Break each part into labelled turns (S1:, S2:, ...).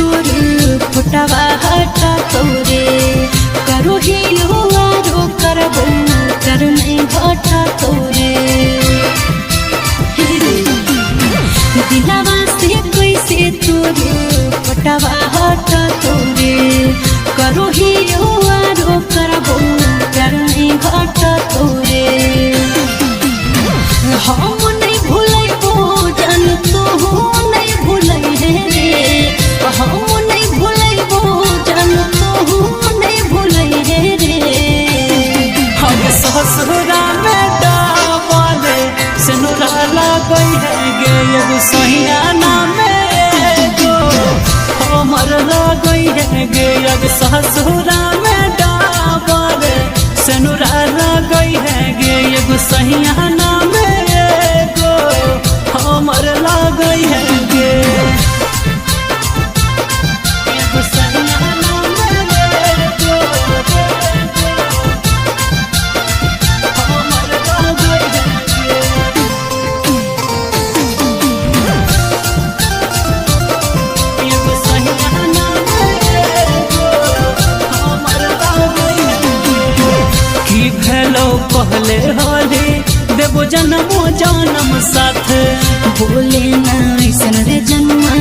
S1: तोर फोटवा हटा तोरे करो ही आरो करबो कर नहीं घटा तोरे। दिलावा से कैसे तोर फोटवा हटा तोरे करो ही आरो करबो कर नहीं घटा तोरे। हम नहीं भूलैबो जान तू नहीं भूलै रे, हम नहीं भूलैबो जान तू नहीं भूलै रे।
S2: हम ससुरा में डबले सिनुरा लगई है गे एगो सहिया नाम एगो हमर लगई है गे एगो ससुरा में डबले सिनुरा लगई है गे एगो सहिया नाम एगो हमर लगई है गे एगो सहिया नाम एगो हमर लगई है गे। एगो सहिया नाम एगो हमर लगई है गे। की भेलो पहले होली देबो जनमो जनम साथ।
S1: बोले ना ऐसन रे जन्मा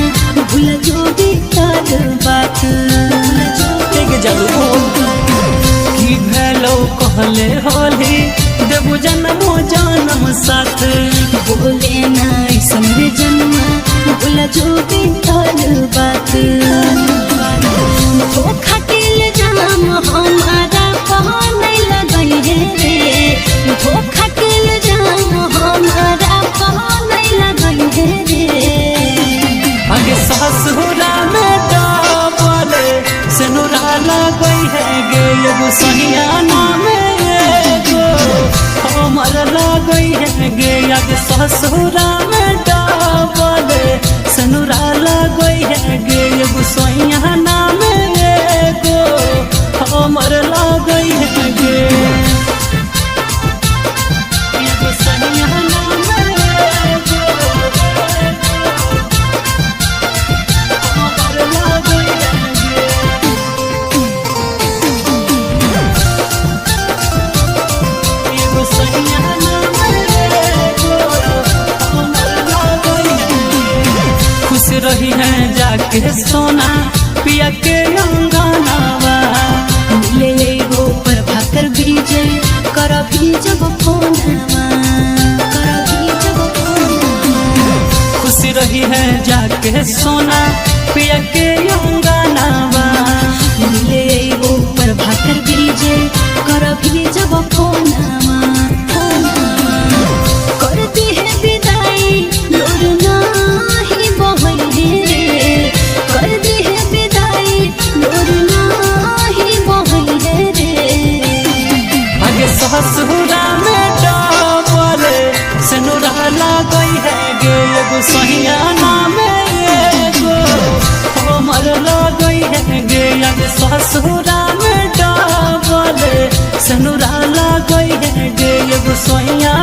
S1: भूल जो बीतल बात।
S2: ठीक जलू की भेलो कहले होली देबो जनमो जनम साथ।
S1: बोले ना ऐसन रे जन्मा भूल जो बीतल बात। धोखा के इल्जाम हमारा पहने लगई रे, धोखा के इल्जाम हमारा पहने लगई रे।
S2: आगे ससुरा में डबले सिनुरा लगई है गे एगो सहिया नाम एगो हमर लगई है गे आगे ससुरा में डबले सिनुरा लगई है गे एगो सहिया नाम एगो हमर लगई है गे एगो सहिया नाम एगो हमर लगई है गे। एगो सहिया नाम एगो हमर लगई है गे। खुश रही है जाके सोना पिया के अंगनावा।
S1: मिले एगो प्रभाकर विजय कर भी जब फोनवा, कर भी जब फोनवा।
S2: खुश रही है जाके सोना पिया के अंगनावा।
S1: मिले एगो प्रभाकर विजय कर भी जब फोनवा, फोनवा। कर है विदाई लोर नाही बहै रे, कर है विदाई लोर नाही बहै रे।
S2: आगे ससुरा में डबले सिनुरा लगई है गे एगो सहिया नाम एगो हमर लगई है गे आगे ससुरा में डबले सिनुरा लगई है गे एगो सहिया।